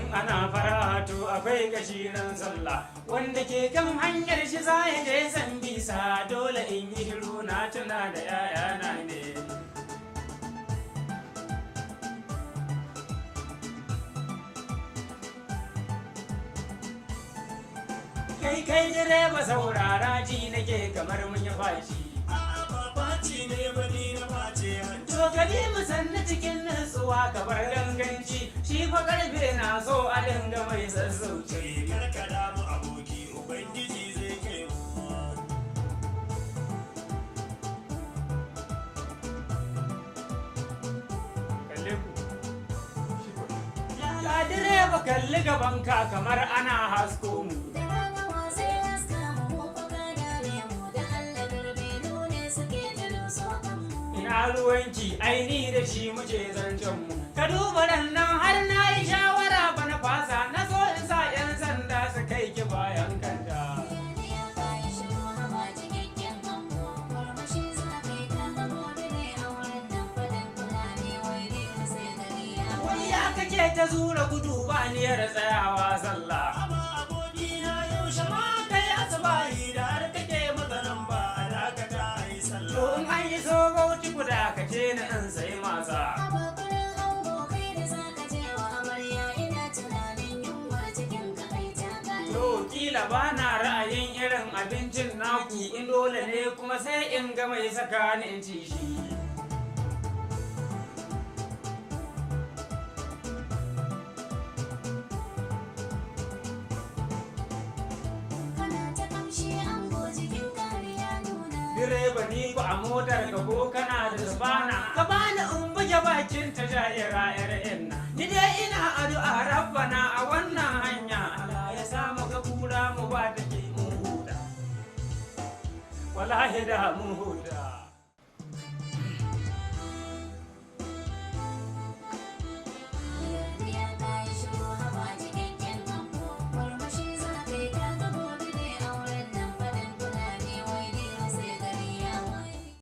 In ana faratu akwai gashi ran sallah, wanda ke kan hanyar shi za ya je san bisa. Dole in yi shiru, na tuna da 'ya'yana ne. Kai kai direba, saurara, ji nake kamar mun yi fashi. A'a, ba faci ne ba, ni na face hanci. To ka bi mu sannu cikin nutsuwa, ka bar ganganci. Shi fa karfe na so a dinga mai sassauci. Kai, karkada mu aboki, Ubangiji zai kai mu. Kalle ku. Ya direba, kalli gabanka, kamar ana hasko mu. Da rana wa zai haska mu? Mu fa ka dame mu da Allah, garbelu ne suke ta doso kanmu. Ina ruwanki? Aini da shi muke zancen mu. Ka duba nan har na yi shawara ba na fasa, na so in sa 'yan sanda su kai ki bayan kanta. Hayaniya ka yi shiru, haba cikakken ango, murmushi za ka yi, ka ga gobe ne auren nan faɗin Fulani, wai ne sai gari ya Wai ya kake ta zura gudu ba niyar tsayawa sallah? Haba abokina, yaushe ma kai asubahi da har kake matsalan ba a dakata a yi To sallah? in an yi so Bauchi guda ka ce na in sai masa. Haba farin ango, kai da za ka je wa amarya, ina tunanin yunwar cikin ka kai ta kare. To kila ba na ra'ayin irin abincin naku, in dole ne kuma sai in ga mai saka ni in ci shi. Kana ta kamshi ango, jikin kare ya nuna. Direba, ni ku a motar ka ko kana da sufana, ka bani in buge bakin ta ja'ira yar inna. Ni dai ina addu'a, rabbana, a wannan hanya Allah ya samu ga kura mu ba take mun huta. Wallahi da mun huta.